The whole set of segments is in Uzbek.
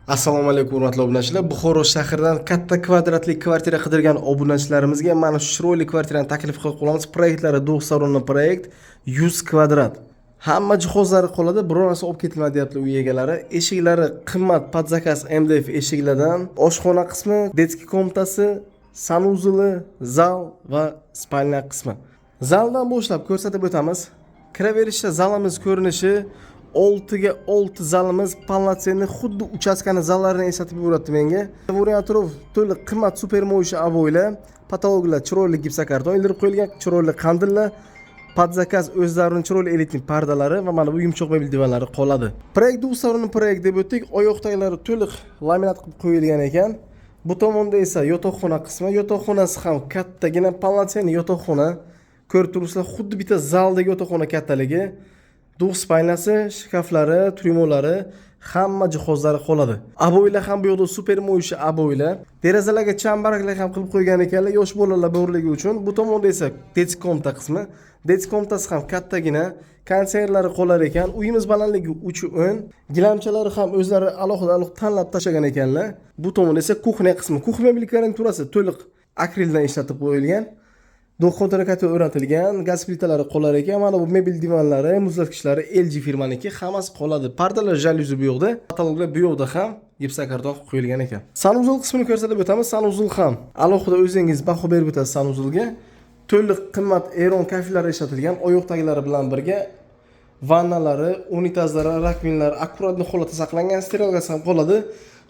Assalomu alaykum, hurmatli obunachilar. Buxoro shahridan katta kvadratli kvartira qidirgan obunachilarimizga mana shu chiroyli kvartirani taklif qilib qolamiz. Proyektlari двухсторонний proyekt, 100 kvadrat. Hamma jihozlari qoladi, biror narsa olib ketilmaydi, deyapti uy egalari. Eshiklari qimmat под заказ MDF eshiklardan. Oshxona qismi, детский комната si, санузел i, zal va спальня qismi. Zaldan boshlab ko'rsatib o'tamiz. Kiraverishda zalimiz ko'rinishi, 6 ga 6 zalimiz полноценный, xuddi uchastkani zallarini eslatib yuboradi menga. Devorning atrof to'liq qimmat супер моющий обой lar, потолок lar chiroyli gipsokarton ildirib qo'yilgan, chiroyli qandillar, под заказ o'zlarining chiroyli элитный pardalari va mana bu yumshoq mebel divanlari qoladi. Proyekt двухсторонний proyekt deb o'tdik. Oyoq taglari to'liq laminat qilib qo'yilgan ekan. Bu tomonda esa yotoqxona qismi, yotoqxonasi ham kattagina, полноценный yotoqxona. Ko'rib turibsizlar, xuddi bitta zaldagi yotoqxona kattaligi. Двухспальня si, shkaflari, tryumolari, hamma jihozlari qoladi. Обой lar ham bu yoqda супер моющий обой lar. Derazalarga chambaraklar ham qilib qo'ygan ekanlar yosh bolalar borligi uchun. Bu tomonda esa детский комната qismi. Детский комната si ham kattagina, konditsionerlari qolar ekan. Uyimiz balandligi 3.10. Gilamchalari ham o'zlari alohida alohida tanlab tashlagan ekanlar. Bu tomonda esa кухня qismi. Кухня mebel garniturasi to'liq akrildan ishlatib qo'yilgan. Двухконтурный котёл o'rnatilgan, gaz plitalari qolar ekan. Mana bu mebel divanlari, muzlatkichlari LG firmaniki, hammasi qoladi. Pardalar, jalyuzi bu yoqda, потолок lar bu yoqda ham gipsokarton qilib qo'yilgan ekan. Санузел qismini ko'rsatib o'tamiz. Санузел ham alohida o'zingiz baho berib o'tasiz санузел ga. To'liq qimmat Eron kafellari ishlatilgan, oyoq taglari bilan birga vannalari, unitazlari, раковина lari аккуратный holatda saqlangan, стиралка si ham qoladi.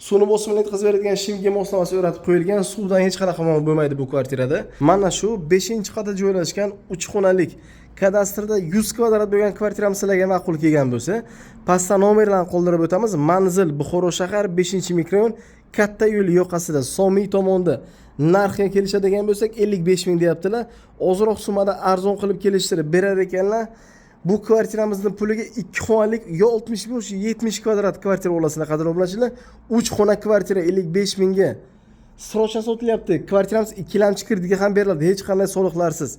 Suvni bosimini yetkazib beradigan shimga moslamasi o'rnatib qo'yilgan, suvdan hech qanaqa muammo bo'lmaydi bu kvartirada. Mana shu 5-qavatda joylashgan 3 xonalik, kadastrda 100 kvadrat bo'lgan kvartiramiz sizlarga ma'qul kelgan bo'lsa, pastda nomerlarni qoldirib o'tamiz. Manzil: Buxoro shahar, 5 mikrorayon, katta yo'l yoqasida, Somiy tomonda. Narxiga kelishadigan bo'lsak, 55 ming deyaptilar. Ozroq summada arzon qilib kelishtirib berar ekanlar. Bu kvartiramizni puliga ikki xonalik yo 65, 70 kvadrat kvartira olasizlar, qadrli obunachilar. 3 xona kvartira 55 mingga срочно sotilyapti. Kvartiramiz ikkilamchi kreditga ham beriladi, hech qanday soliqlarsiz.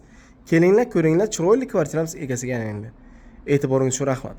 Kelinglar, ko'ringlar, chiroyli kvartiramiz egasiga aylaninglar. E'tiboringiz uchun rahmat.